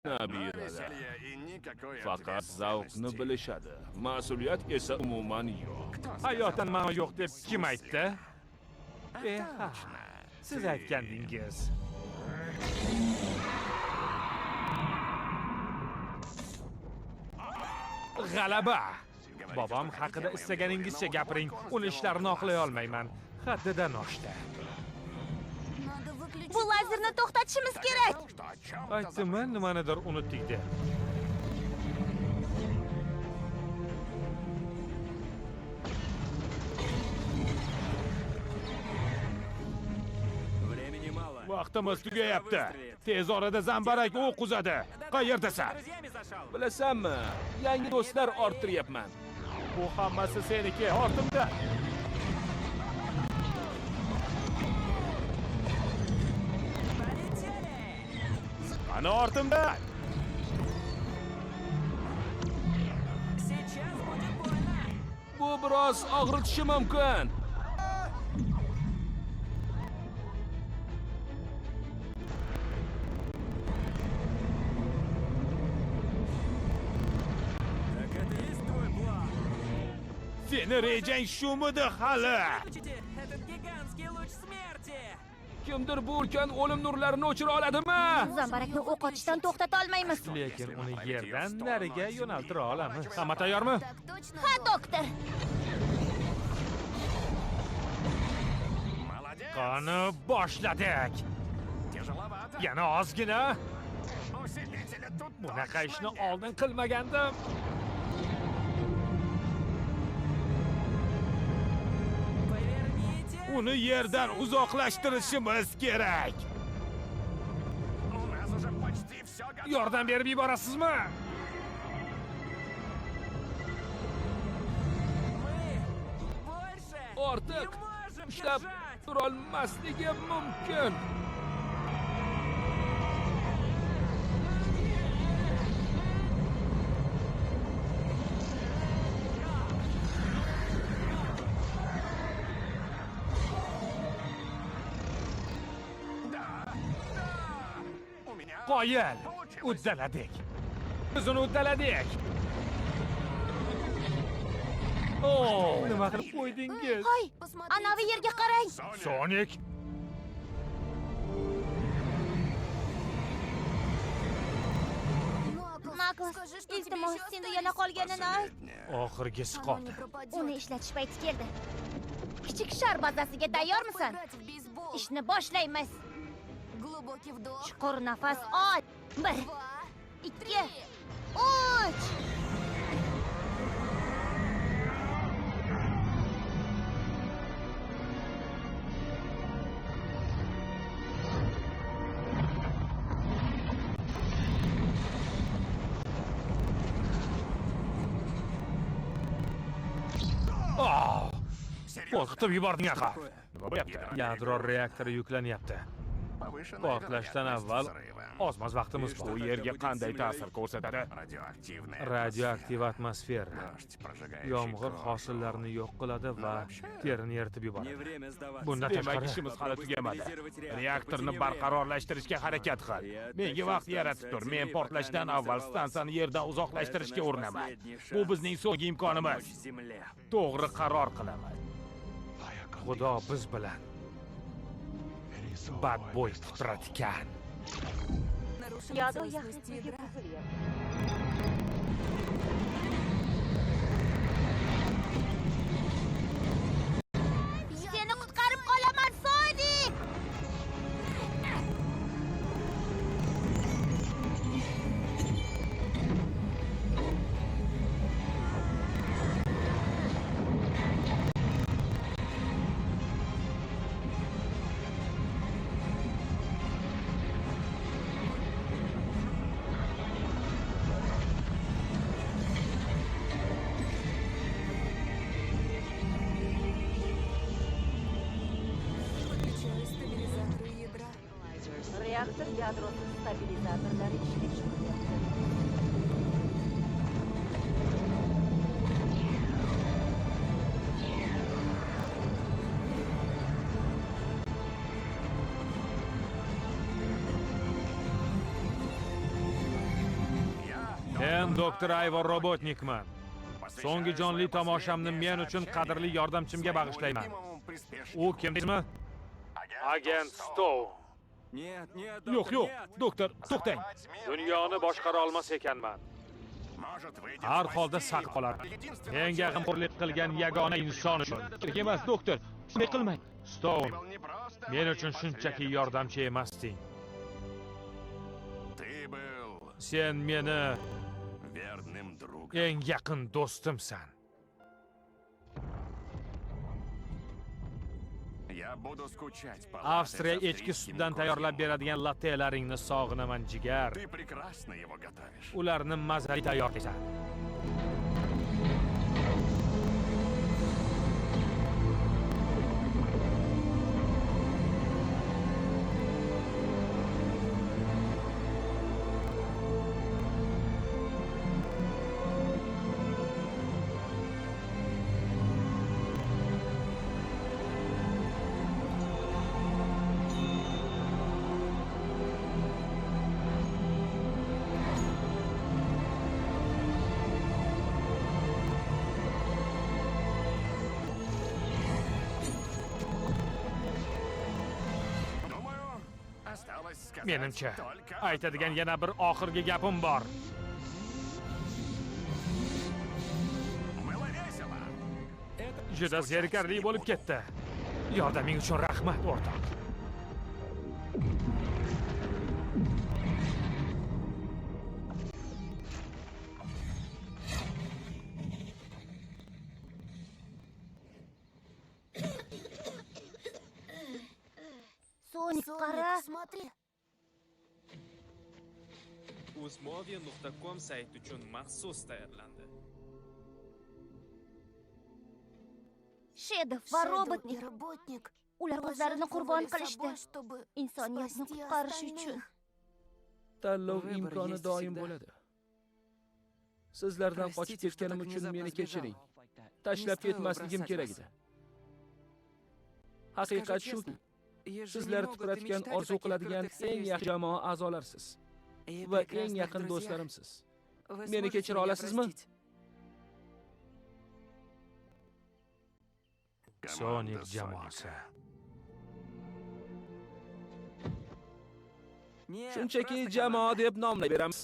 Nabiralar. Faqat zavqni bilishadi. Mas'uliyat esa umuman yo'q. Hayotdan ma'no yo'q deb kim aytdi? Ha, siz aytgandingiz. G'alaba! Bobom haqida istaganingizcha gapiring, uni ishlarini oqlay olmayman. Haddidan oshdi. Bu lazerni to'xtatishimiz kerak. Aytdimmi, nimanidir unutdik deb. Vaqtimiz tugayapti. Tez orada zambarak o'q uzadi. Qayerdasan? Bilasanmi, yangi do'stlar orttiryapman. Bu hammasi seniki, ortimda. Ana ortimda. Bu biroz og'ritishi mumkin. Seni rejang shumidi hali? Kimdir bu ulkan o'lim nurlarini o'chira oladimi? Zambarakni o'q otishdan to'xtata olmaymiz. Lekin uni yerdan nariga yo'naltira olamiz. Hamma tayyormi? Ha, doktor. Qani boshladik. Yana ozgina. Bunaqa ishni oldin qilmagandim. Uni yerdan uzoqlashtirishimiz kerak. Yordam berib yuborasizmi? Ortiq ushlab turolmasligim mumkin. Qoyil, uddaladik. Biz uni uddaladik. Oh, nima qilib qo'ydingiz? Hoy, anavi yerga qarang. Sonic. Knuckles, iltimos, senda yana qolganini ayt. Oxirgisi qoldi. Uni ishlatish payti keldi. Kichik shar bazasiga tayyormisan? Ishni boshlaymiz. Chuqur nafas ol. 1 2 3. Oh! Qo'rqitib yubording axir. Nima bo'lyapti? Yadro reaktori yuklanyapti. Portlashdan avval ozmoz vaqtimiz bor. Bu yerga qanday ta'sir ko'rsatadi? Radioaktiv atmosfera. Yomg'ir hosillarni yo'q qiladi va terini eritib yuboradi. Bundan Demak, tashqari ishimiz hali tugamadi. Reaktorni barqarorlashtirishga harakat qil. Menga vaqt yaratib tur. Men portlashdan avval stansiyani yerdan uzoqlashtirishga urinaman. Bu bizning so'nggi imkonimiz. To'g'ri qaror qilaman. Xudo biz bilan. Bad boy titratgan. Yadro yaxlitligi buzilyapti. Seni qutqarib qolaman, Sonic! Reaktor yadrosi stabilizatorlari ishga tushiryapti. Men doktor Ayvor Robotnikman. So'nggi jonli tomoshamni men uchun qadrli yordamchimga bag'ishlayman. U kim deysizmi? Agent Stone. Yo'q, yo'q, doktor, to'xtang. Dunyoni boshqara olmas ekanman. Har holda saq qolar. Menga g'amxo'rlik qilgan yagona inson uchun. Kerak emas, doktor. Shunday qilmang. Stone, men uchun shunchaki yordamchi emasding. Sen meni eng yaqin do'stimsan. Avstriya echki sutidan tayyorlab beradigan lattelaringni sog'inaman, jigar. Ularni mazali tayyorlaysan. Menimcha, aytadigan yana bir oxirgi gapim bor. Juda zerikarli bo'lib ketdi. Yordaming uchun rahmat, o'rtoq. Sonik, qara. Uzmovia.com sayti uchun maxsus tayyorlandi. Shadow va Robotnik. Ular o'zlarini qurbon qilishdi insoniyatni qutqarish uchun. Tanlov imkoni doim bo'ladi. Sizlardan qochib ketganim uchun meni kechiring. Tashlab ketmasligim kerak edi. Haqiqat shuki, sizlar tiqratgan, orzu qiladigan eng yaxshi jamoa a'zolarsiz va eng yaqin do'stlarimsiz. Meni kechira olasizmi? Sonic jamoasi. Shunchaki jamoa deb nomlay beramiz.